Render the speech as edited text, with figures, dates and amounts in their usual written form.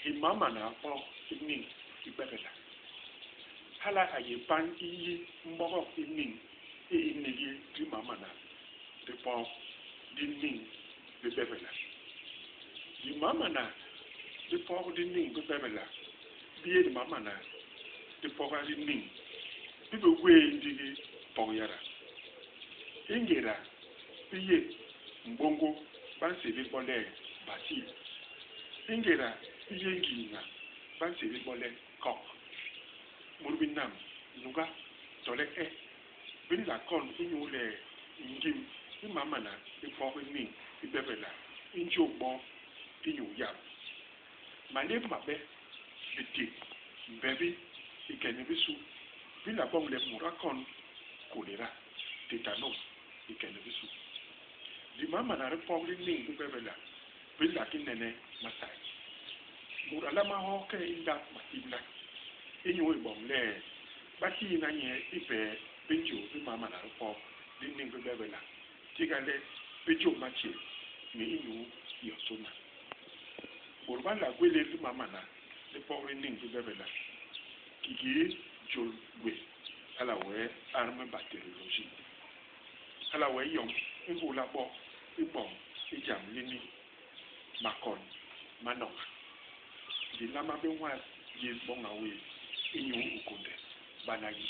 Himamana a pok i niñ i bebela. Hala a yé bañ i yi mbogog i niñ i i nigil dimamana di pok di niñ bibebela. Dimamana di pok di niñ bibebela bi yé dimamana di poga di niñ bi bi gwéé ndigi pok yada. I ngéda bi yé mbôñgô ba nsébél bo le bacille. I ngéda bi yé ngiiña ba nsébél bo le kok. Mut binam, nuga, tole e, bi nla kon inyule ngim i mamana i pok i niñ i bebela i njôp bo inyu yap. Malép mabe, bitik, mbebi i ke ni bisu, bi nla boñ le mut a kon choléra, tétanos i ke ni bisu. Dimamana di pok di niñ bi bebela bi nla ki nene masai. Mut a nlama hoo ke i ndap matibla inyu i boñ le ba tiina nye i bee bi njôô bi mamana di pok di niñ bi bebela, tiga le bi jôp matjél ni i nyuu yosôna. Bôt ba nla gwélél dimamana di pok di niñ bi bebela kikii jôl gwé, hala wee arme bactériologique. Hala wee yom i nhôla bo i boñ i jam lini, makon ma noña. Di nlama bé nwas yés boña wés inyu u kônde bana yi.